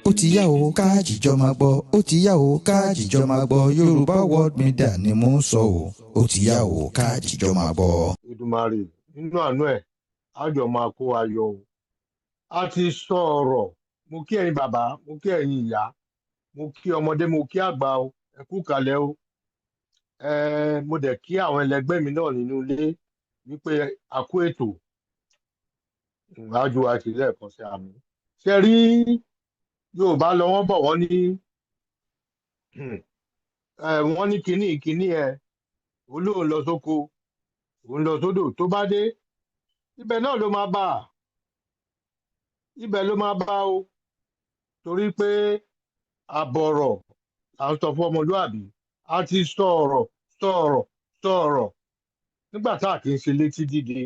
Ó ti yá o, ká jìjọ máa gbọ́. Ó ti yá o, ká jìjọ máa gbọ́. Yorùbá World Media ni mò ń sọ o. Ó ti yá o, ká jìjọ máa gbọ́. Èdùmàrè nínú àánú ẹ̀, á jọ máa kó wa yọ o. A ti sọ ọ̀rọ̀. Mo kí ẹ̀yin bàbá, mo kí ẹ̀yin ìyá, mo kí ọmọdé, mo kí àgbà o. Ẹ kú kalẹ̀ o. Mo dẹ̀ kí àwọn ẹlẹgbẹ́ mi náà nínú ilé wípé a kú ètò ìwájú àti lẹ́ẹ̀kan sí àmì. Ṣe rí, Yorùbá lọ, wọ́n bọ̀, wọ́n ní wọ́n ní kinní kinní ẹ olóhùn lọ sóko, òun lọ sódò, tó bá dé ibẹ̀ náà ló máa bá a, ibẹ̀ ló máa bá o, torí pé àbọ̀rọ̀ là ń sọ fún ọmọlúàbí. A ti sọ ọ̀rọ̀, sọ ọ̀rọ̀, sọ ọ̀rọ̀ nígbà tá a kì í ṣe létí dídì.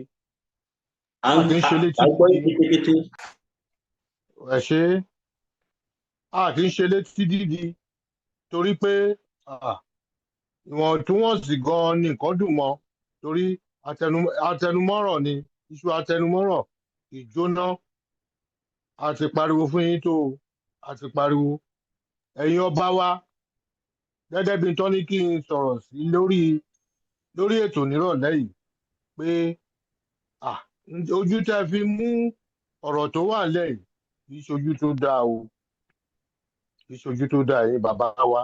À A ń kì í ṣe létí à ń gbọ́ dídì. Kétékété. Ẹ ṣe, a kì í ṣe létí dídì torí pé ìwọ̀ntúnwọ̀nsì gan-an ni nǹkan dùn mọ́, torí atẹnumọ́rọ̀ ni iṣu, atẹnumọ́rọ̀ ìjóná. A ti pariwo fún yín tó o, a ti pariwo. Ẹ̀yin ọba wa, gẹ́gẹ́ bí n tọ́ ní kí n sọ̀rọ̀ sí lórí ètò nírọ̀lẹ́ yìí pé ojú tẹ́ fi mú ọ̀rọ̀ tó wà nílẹ̀ yìí kì í ṣojú tó dáa o, kì í ṣojú tó dáa, ẹ̀yin bàbá wa.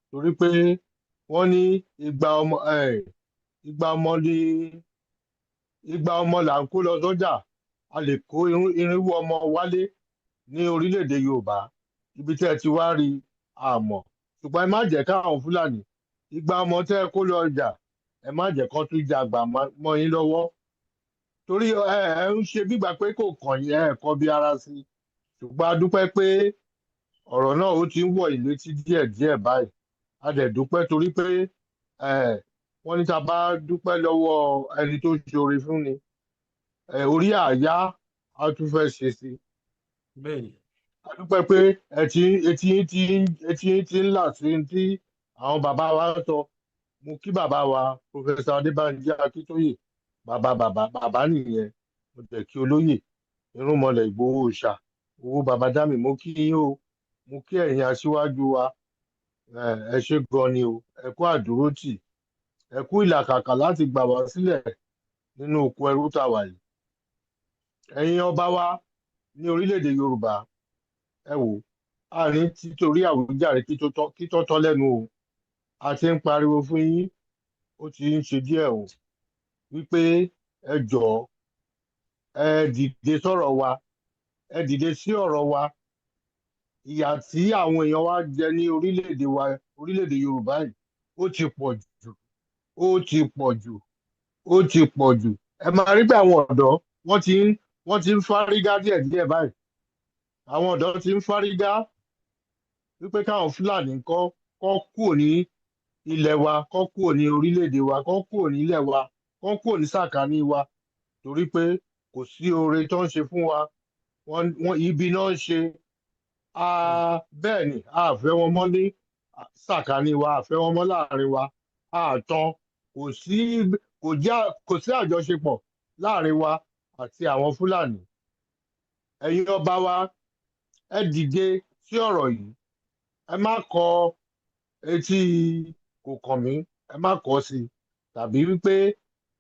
Torí pé wọ́n ní igba ọmọ, igba ọmọ ní, igba ọmọ là ń kó lọ sọ́jà, a lè kó 400 ọmọ wálé ní orílẹ̀-èdè Yorùbá. Ibi tẹ́ ẹ ti wá rí àmọ́, ṣùgbọ́n ẹ má jẹ́ káwọn Fúlàní igba ọmọ tẹ́ ẹ kó lọ ọjà, ẹ má jẹ́ kán tún jàgbà mọ́ yín lọ́wọ́, torí ẹ ń ṣe bígbà pé kò kàn yín, ẹ kọ́ bí ara sí. Ṣùgbọ́n a dúpẹ́ pé ọ̀rọ̀ náà ó ti ń wọ̀ yín létí díẹ̀díẹ̀ báyìí. A dẹ̀ dúpẹ́ torí pé wọ́n ní tá a bá dúpẹ́ lọ́wọ́ ẹni tó ṣoore fún ni, orí àyá á tún fẹ́ ṣe sí i. A dúpẹ́ pé etí etí yín ti ń là sí tí àwọn bàbá wa ń sọ. Mo kí bàbá wa, Professor Adébánjí Akíntóyè, bàbá bàbá bàbá nìyẹn. Mo dẹ̀ kí olóyè Irúnmọlẹ̀ Ìgbòho Òòṣà, owó bàbá dámì. Mo kí yín o, mo kí ẹ̀yin aṣíwájú wa. Ẹ ṣé gan ni o. Ẹ kú àdúrótì, ẹ kú ìlàkàkà láti gbà wá sílẹ̀ nínú oko ẹrú tá a wà yìí. Ẹ̀yin ọba wa ní orílẹ̀-èdè Yorùbá, ẹ wò a ní títorí àwíjàre kí tó tọ́ lẹ́nu o. A ti ń pariwo fún yín, ó ti ń ṣe díẹ̀ o, wípé ẹ jọ̀ọ́, ẹ dìde sọ̀rọ̀ wa, ẹ dìde sí ọ̀rọ̀ wa. Ìyà tí àwọn èèyàn wa jẹ ní orílẹ̀-èdè wa, orílẹ̀-èdè Yorùbá yìí, ó ti pọ̀ jù, ó ti pọ̀ jù, ó ti pọ̀ jù. Ẹ máa rí pé àwọn ọ̀dọ́ wọ́n ti ń fárígá díẹ̀díẹ̀ báyìí. Àwọn ọ̀dọ́ ti ń fárígá wípé káwọn Fúlàní kọ́ kúrò ní ilẹ̀ wa, kọ́ kúrò ní orílẹ̀-èdè wa, kọ́ kúrò ní ilẹ̀ wa, kọ́ kúrò ní sàkání wa, torí pé kò sí oore tó ń ṣe fún wa. Wọ́n ibi náà ń ṣe. Bẹ́ẹ̀ ni, a fẹ́ wọn mọ́ ní sàkání wa, a fẹ́ wọn mọ́ láàrin wa. A tán kò sí, kò já, kò sí àjọṣepọ̀ láàrin wa àti àwọn Fúlàní. Ẹ̀yin ọba wa, ẹ dìde sí ọ̀rọ̀ yìí. Ẹ má kọ etí kò kàn mí, ẹ má kọ sí i, tàbí wípé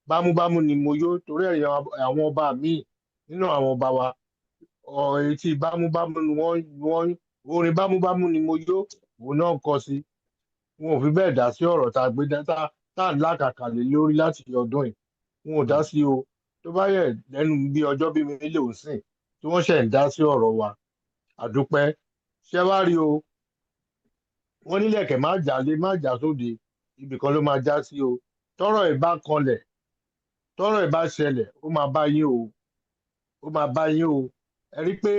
bámúbámú ni mo yó, torí ẹ̀yin àwọn ọba míì nínú àwọn ọba wa, etí bámúbámú ni wọ́n orin bámúbámú ni mo yó òun náà kọ sí. Wọn ò fi bẹ́ẹ̀ dá sí ọ̀rọ̀ tá a gbé dá tá à ń làkàkà lé lórí láti ọdún yìí. Wọn ò dá sí o. Tó bá yẹ lẹ́nu bí ọjọ́ bíi mélòó sìn tí wọ́n ṣẹ̀ ń dá sí ọ̀rọ̀ wa, àdúpẹ́. Ṣé wá rí o, wọ́n nílẹ̀kẹ̀ má jà lé, má jà sóde, ibì kan ló máa já sí o. Tọ́rọ̀ ẹ̀ bá kanlẹ̀, tọ́rọ̀ ẹ̀ bá ṣẹlẹ̀, ó máa bá yín o, ó máa bá yín o. Ẹ rí pé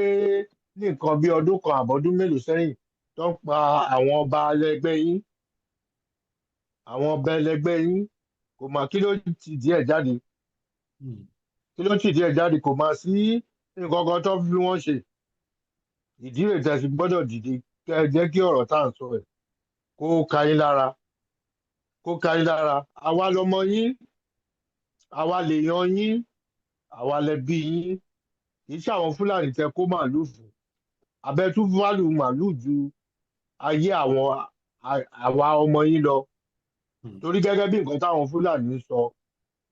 ní nǹkan bí ọdún kan àbọ̀dún mélòó sẹ́yìn tó ń pa àwọn ọba ẹlẹgbẹ́ yín, àwọn ọba ẹlẹgbẹ́ yín, kò mà kí ló ti díẹ̀ jáde, kí ló ti díẹ̀ jáde? Kò máa sí nǹkan kan tó fi wọ́n ṣe. Ìdí rẹ̀ tẹ́ fi gbọ́dọ̀ dìde, kẹ́ ẹ jẹ́ kí ọ̀rọ̀ tá à ń sọ ẹ̀ kó ka yín lára, kó ka yín lára. Àwa lọmọ yín, àwa lèèyàn yín, àwa lẹbí yín. Kì í ṣe àwọn Fúlàní tẹ kó màálù fún. Abẹ tún value màálù ju ayé àwọn àwa ọmọ yín lọ? Torí gẹ́gẹ́ bí nǹkan táwọn Fúlàní ń sọ,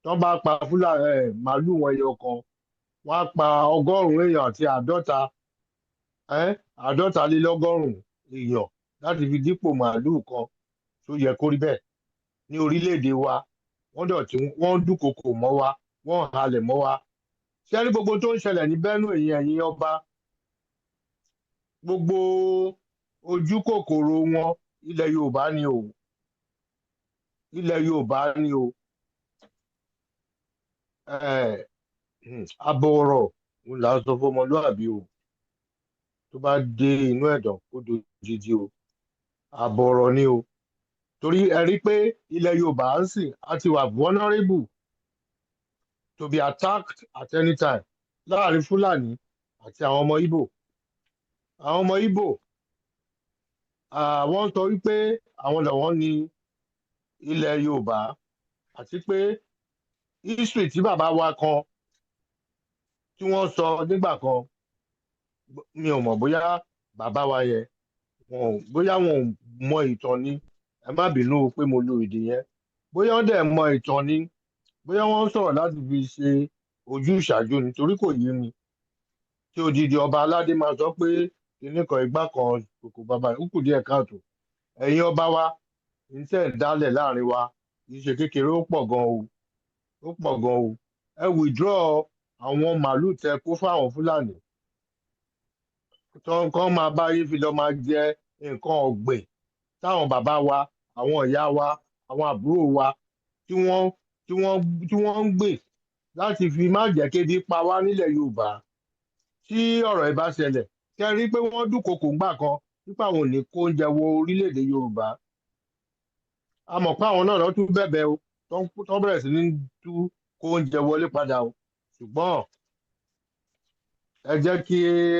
tán bá pa Fúlàní màálù wọn ẹyọ kan, wọ́n á pa 100 èèyàn àti 50, 150 èèyàn láti fi dípò màálù kan. Tó yẹ kó rí bẹ́ẹ̀ ní orílẹ̀-èdè wa? Wọ́n dọ̀tí, wọ́n ń dúnkokò mọ́ wa, wọ́n ń halẹ̀ mọ́ wa. Ṣé rí gbogbo tó ń ṣẹlẹ̀ ní Benue yẹn, ẹ̀yin ọba, gbogbo ojú kòkòrò wọn, ilẹ̀ Yorùbá ni o, ilẹ̀ Yorùbá ni o. Àbọ̀ ọ̀rọ̀ ń là ń sọ fọmọlúàbí o, tó bá dé inú ẹ̀dàn kó dojúdí o. Àbọ̀ ọ̀rọ̀ ni o, torí ẹ rí pé ilẹ̀ Yorùbá ń sìn á ti wà vulnerable to be attacked at any time láàrin Fúlàní àti àwọn ọmọ Ìgbò. Àwọn ọmọ Ìgbò, wọ́n sọ wípé àwọn làwọn ní ilẹ̀ Yorùbá, àti pé history tí bàbá wa kan tí wọ́n sọ nígbà kan, mi ò mọ̀ bóyá bàbá wa yẹn wọn ò, bóyá wọn ò mọ ìtàn ni, ẹ má bínú pé mo lo èdè yẹn, bóyá wọ́n dẹ̀ mọ ìtàn ni, bóyá wọ́n ń sọ̀rọ̀ láti fi ṣe ojú ìṣáájú ni, torí kò yé mi tí odidi ọba aládé máa sọ pé kinní kan, igbá kan, kòkò bàbá ó kù díẹ̀ káàtó. Ẹ̀yin ọba wa, ń tẹ̀ ń dálẹ̀ láàrin wa kì í ṣe kékeré, ó pọ̀ gan o, ó pọ̀ gan o. Ẹ withdraw àwọn màálù tẹ kó fáwọn Fúlàní tó kàn máa bá yín fi lọ máa jẹ nǹkan ọ̀gbìn táwọn bàbá wa, àwọn ìyá wa, àwọn àbúrò wa tí wọ́n ń gbìn láti fi má jẹ́ kébi pa wá nílẹ̀ Yorùbá. Tí ọ̀rọ̀ yìí bá ṣẹlẹ̀, ṣe rí i pé wọ́n dúnkokò ńgbà kan nípa àwọn ò ní kó oúnjẹ wọ orílẹ̀-èdè Yorùbá. A mọ̀ pé àwọn náà lọ́ tún bẹ̀bẹ̀ o, tó bẹ̀rẹ̀ sí ní tú kó oúnjẹ wọlé padà o. Ṣùgbọ́n ẹ jẹ́ kí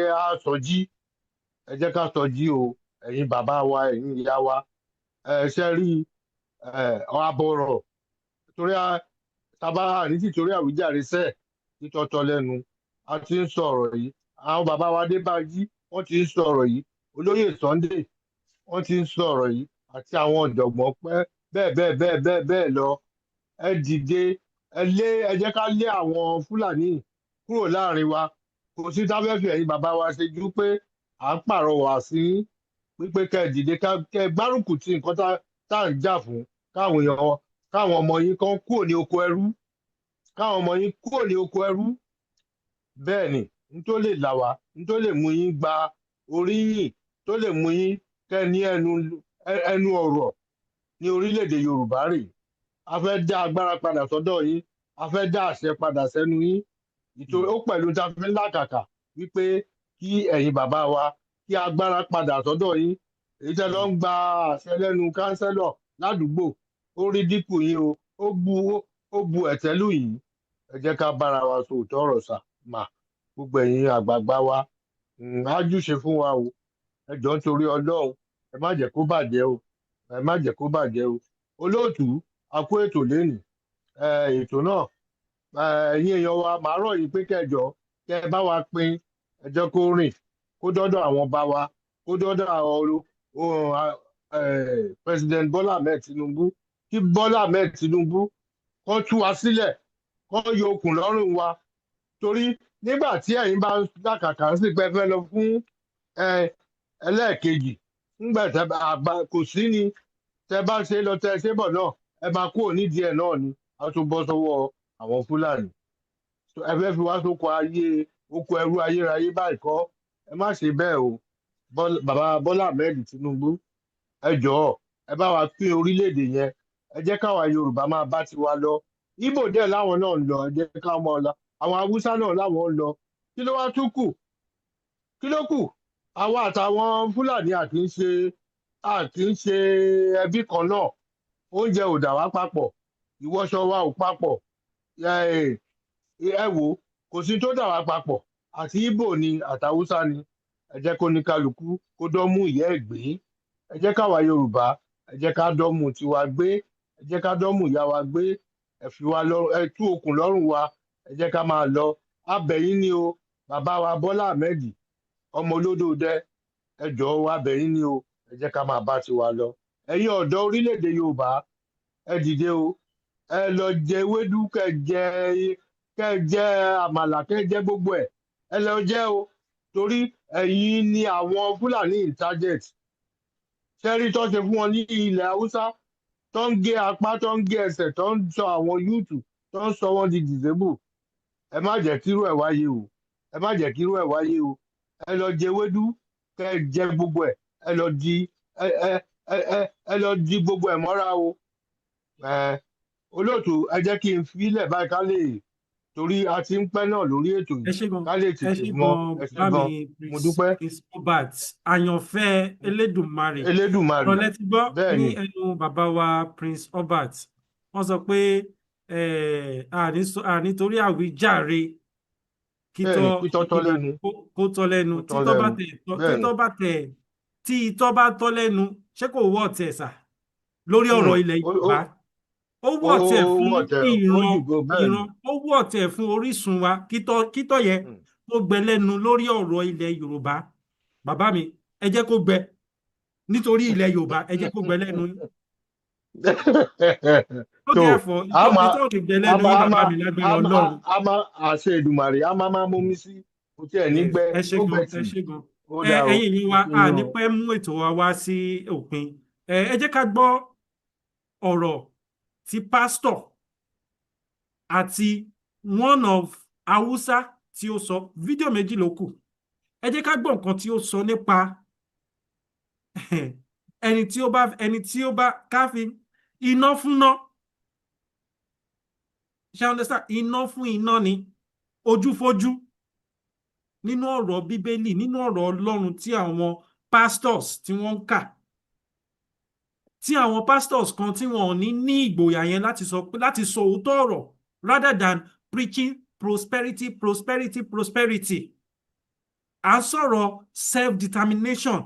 a sọjí, ẹ jẹ́ ká sọjí o, ẹ̀yin bàbá wa, ẹ̀yin ìyá wa. Ẹ ṣe rí àbọ̀rọ̀ torí tábà ní tìtorí àwíjàre sẹ́ẹ̀ títọ́tọ́ lẹ́nu. A ti ń sọ ọ̀rọ̀ yìí, àwọn bàbá wa Adébánjí wọ́n ti ń sọ ọ̀rọ̀ yìí, olóyè Sunday wọ́n ti ń sọ ọ̀rọ̀ yìí, àti àwọn ọ̀jọ̀gbọ́n pẹ́ bẹ́ẹ̀ bẹ́ẹ̀ bẹ́ẹ̀ bẹ́ẹ̀ bẹ́ẹ̀ lọ. Ẹ dìde, ẹ lé, ẹ jẹ́ ká lé àwọn Fúlàní kúrò láàrin wa. Kò sí tábẹ́fì ẹ̀yin bàbá wa ṣe ju pé à ń pàrọwà sí wípé kẹ́ ẹ dìde, kẹ́ ẹ gbárùkù ti nǹkan tá à ń jà fún, káwọn èèyàn, káwọn ọmọ yín kan kúrò ní oko ẹrú, káwọn ọmọ yín kúrò ní oko ẹrú. Bẹ́ẹ̀ ni n tó lè là wá, n tó lè mú yín gba oríyìn, tó lè mú yín kẹ́ ní ẹnu ọ̀rọ̀ ní orílẹ̀-èdè Yorùbá rèé. A fẹ́ dá agbára padà sọ́dọ̀ yín, a fẹ́ dá àṣẹ padà sẹ́nu yín. Ìtorí ó pẹ̀lú tá a fi ń làkàkà wípé kí ẹ̀yin bàbá wa, kí agbára padà sọ́dọ̀ yín. Èyí tẹ́ lọ ń gba àṣẹ lẹ́nu councillor ládùúgbò, ó rí dínkù yín o, ó bu ẹ̀tẹ́ lù yín. Ẹ jẹ́ ká bára wa sọ òótọ́ ọ̀rọ̀ sà mà. Gbogbo ẹ̀yin àgbààgbà wa, á júṣe fún wa o. Ẹ jọ̀ọ́, nítorí Ọlọ́run, ẹ má jẹ́ kó bàjẹ́ o, ẹ má jẹ́ kó bàjẹ́ o. Olóòtú, a kó ètò lénìí, ètò náà, ẹ̀yin èèyàn wa, màá rọ̀ yín pé kẹjọ kẹ ẹ bá wa pín, ẹ jẹ́ kó rìn, kó dọ́dọ̀ àwọn bá wa, kó dọ́dọ̀ àwọn President Bola Ahmed Tinubu, kí Bola Ahmed Tinubu kó tú wa sílẹ̀, kó yọ okùn lọ́rùn wa. Torí nígbà tí ẹ̀yin bá ń dàkàkà sí pé ẹ fẹ́ lọ fún ẹlẹ́ẹ̀kejì, ńgbà tẹ àgbà kò sí ni, tẹ bá ṣe lọ, tẹ ṣe bọ̀ náà, ẹ máa kúrò nídìí ẹ̀ náà ni, a tún bọ́ sọ́wọ́ àwọn Fúlàní. Ẹ fẹ́ fi wá sóko ayé, oko ẹrú ayérayé báyìí kọ́? Ẹ má ṣe bẹ́ẹ̀ o. Bàbá Bọ́lá Ahmed Tinubu, ẹ jọ̀ọ́, ẹ bá wa pín orílẹ̀-èdè yẹn, ẹ jẹ́ káwa Yorùbá máa bá tiwa lọ. Ìgbò dẹ̀ láwọn náà ń lọ, ẹ jẹ́ ká mọ́ ọ lọ. Àwọn Haúsá náà láwọn ń lọ. Kí ló wá tún kù? Kí ló kù? Àwa àtàwọn Fúlàní àkì ń ṣe ẹbí kan náà. Oúnjẹ ò dà wá papọ̀, ìwọṣọ wa ò papọ̀. Ẹ wò, kò sí tó dà wá papọ̀, àti Ìgbò ni àtàwùsá ni. Ẹ jẹ́ kó ní kálukú kó dọ́mú ìyá ẹ̀ gbé. Ẹ jẹ́ káwa Yorùbá, ẹ jẹ́ ká dọ́mú tiwa gbé, ẹ jẹ́ ká dọ́mú ìyá wa gbé. Ẹ fi wa lọ́rùn, ẹ tú okùn lọ́rùn wa, ẹ jẹ́ ká máa lọ. Abẹ̀yìn ni o. Bàbá wa Bọ́lá Ahmed, ọmọ olódòdẹ, ẹ jọ̀ọ́, wa bẹ̀ yín ni o, ẹ jẹ́ ká máa bá tiwa lọ. Ẹ̀yin ọ̀dọ́ orílẹ̀-èdè Yorùbá, ẹ dìde o, ẹ lọ jẹ ewédú, kẹ jẹ àmàlà, kẹ jẹ gbogbo ẹ, ẹ lọ jẹ o, torí ẹ̀yin ni àwọn Fúlàní ń target. Sẹ́rí tó ṣe fún wọn ní ilẹ̀ Haúsá, tó ń gé apá, tó ń gé ẹsẹ̀, tó ń sọ àwọn youth, tó ń sọ wọ́n di disable. Ẹ má jẹ́ kírú ẹ̀ wáyé o, ẹ má jẹ́ kírú ẹ̀ wáyé o. Ẹ lọ jẹ ewédú, kẹ jẹ gbogbo ẹ, ẹ lọ di ẹ ẹ ẹ ẹ ẹ lọ di gbogbo ẹ mọ́ra o. Ẹ olóòtú, ẹ jẹ́ kí n filẹ̀ báyìí ká lè, torí a ti ń pẹ́ náà lórí ètò Ẹ yìí, ṣé gan. ká lè Ẹ tètè ṣé mọ. gan. Ẹ ṣé Bá gan, mi mo Prince dúpẹ́. Prince Robert, àyànfẹ́ Elédùmarè. Elédùmarè. Ọ̀rọ̀ lẹ ti gbọ́ Bẹ́ẹ̀ ní ni. ẹnu bàbá wa Prince Robert. Wọ́n sọ pé àní torí àwíjàre kí Bẹ́ẹ̀ ni. tọ́ Kí tọ́tọ́ lẹ́nu. Kó tọ́ lẹ́nu. Kó tọ́ Títọ́ bá lẹ́nu. tẹ̀ tọ́ Bẹ́ẹ̀ ni. títọ́ bá tẹ̀ tí itọ́ bá tọ́ lẹ́nu, ṣé kò wọ́ ọ̀tẹ̀ sà lórí ọ̀rọ̀ ilẹ̀ Yorùbá? Ó wọ́ ọ̀tẹ̀ Ó fún wọ̀ tẹ̀ ó ìran jùgò, bẹ́ẹ̀ ni. ìran, ó wọ́ ọ̀tẹ̀ fún orísun wa, kítọ́ yẹn kó gbẹ lẹ́nu lórí ọ̀rọ̀ ilẹ̀ Yorùbá. Bàbá mi, ẹ jẹ́ kó gbẹ nítorí ilẹ̀ Yorùbá, ẹ jẹ́ kó gbẹ lẹ́nu yín. Ó Tó therefore a itọ́ máa itọ́ ò lè gbẹ a lẹ́nu máa yín, a bàbá máa mi, lágbára a máa Ọlọ́run. A máa àṣẹ Èdùmàrè, a máa máa mú mi sí kò tiẹ̀ ní Yes, gbẹ, ẹ ṣé ó gbẹ gan, ẹ tì. ṣé gan. Ó Ẹ dáa o. ẹ̀yin yìí wa, Ẹ a ṣeun ní o. pẹ́ mú ètò wa wá sí òpin. Ẹ jẹ́ ká gbọ́ ọ̀rọ̀ tí pásítọ̀ àti one of Haúsá tí ó sọ. Fídíò méjì ló kù. Ẹ jẹ́ ká gbọ́ nǹkan tí ó sọ nípa ẹni tí ó bá ká fi iná fún ná. Ṣe understand? Iná fún iná ni, ojúfojú, nínú ọ̀rọ̀ Bíbélì, nínú ọ̀rọ̀ Ọlọ́run tí àwọn pastors tí wọ́n ń kà, tí àwọn pastors kan tí wọn ò ní ní ìgboyà yẹn láti sọ òótọ́ ọ̀rọ̀, rather than preaching prosperity, prosperity, prosperity. À ń sọ̀rọ̀ self-determination,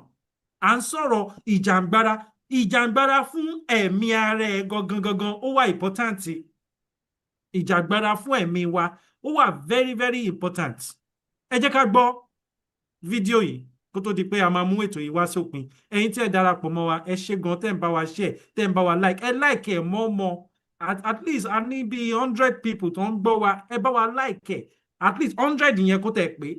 à ń sọ̀rọ̀ ìjàngbara, ìjàngbara fún ẹ̀mí ara ẹ̀ gangan gangan. Ó wà important. Ìjàngbara fún ẹ̀mí wa, ó wà very, very important. Ẹ jẹ́ ká gbọ́ fídíò yìí kó tó di pé a máa mú ètò yìí wá sópin. Ẹ̀yin tí ẹ darapọ̀ mọ́ wa, ẹ ṣé gan tẹ́ ń bá wa share, tẹ́ ń bá wa like. Ẹ like ẹ mọ́ mọ́. At least a ní bíi 100 people tó ń gbọ́ wa. Ẹ bá wa like ẹ, at least 100 yẹn kó tẹ̀ pé.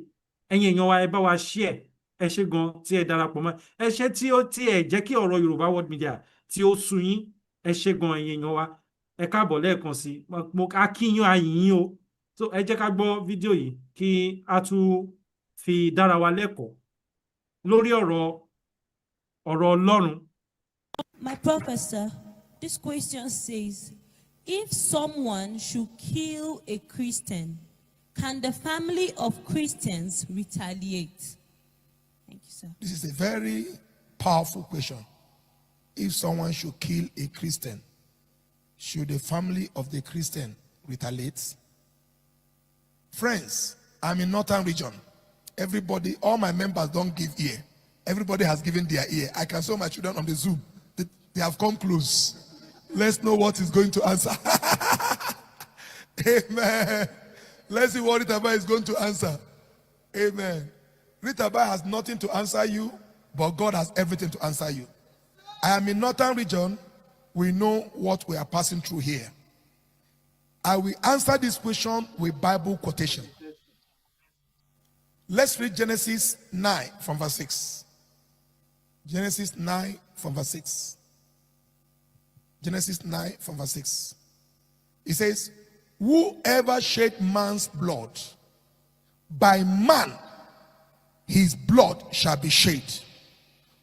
Ẹ̀yin èèyàn wa, ẹ bá wa share. Ẹ ṣé gan tí ẹ darapọ̀ mọ́. Ẹ ṣé tí ó tí ẹ jẹ́ kí ọ̀rọ̀ Yorùbá World Media tí ó sú yín. Ẹ ṣé gan, ẹ̀yin èèyàn wa. Ẹ káàbọ̀ lẹ́ẹ̀kan sí. Mo a kí yín, a yìn yín o. So ẹ jẹ́ ká gbọ́ fídíò yìí kí a tún fi dára wa lẹ́kọ̀ọ́ lórí ọ̀rọ̀ Ọlọ́run. My professor, this question says, if someone should kill a Christian, can the family of Christians retaliate? Thank you, sir. This is a very powerful question. If someone should kill a Christian, should the family of the Christian retaliate? Friends, I'm in Northern region. Everybody, all my members don't give ear. Everybody has given their ear. I can show my children on the Zoom. They have come close. Let's know what is going to answer. Amen. Let's see what Ritabai is going to answer. Amen. Ritabai has nothing to answer you, but God has everything to answer you. I am in Northern region. We know what we are passing through here. I will answer this question with Bible quotation. Let's read Genesis 9 from verse 6. Genesis 9 from verse 6. Genesis 9 from verse 6. It says, "Whoever shed man's blood, by man his blood shall be shed.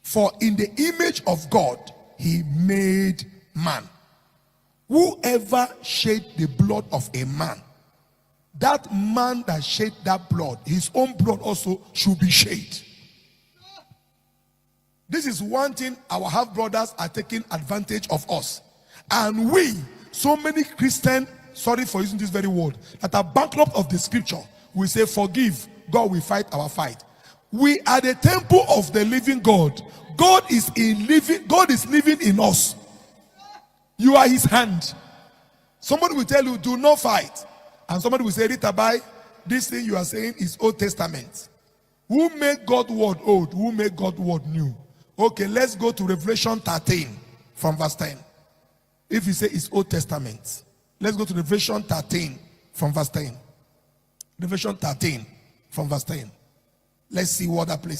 For in the image of God he made man." Whoever shed the blood of a man, that man that shed that blood, his own blood also should be shed. This is one thing our half brothers are taking advantage of us. And we, so many Christians, sorry for using this very word, that are bankrupt of the scripture, we say, "Forgive, God will fight our fight." We are the temple of the living God. God is living in us. You are his hand. Somebody will tell you, "Do not fight." And somebody will say, "Ritabai, This thing you are saying is Old Testament. Who made God word old? Who made God word new? Okay, let's go to Revelation 13 from verse 10. If you say it's Old Testament, let's go to Revelation 13 from verse 10. Revelation 13 from verse 10. Let's see what that place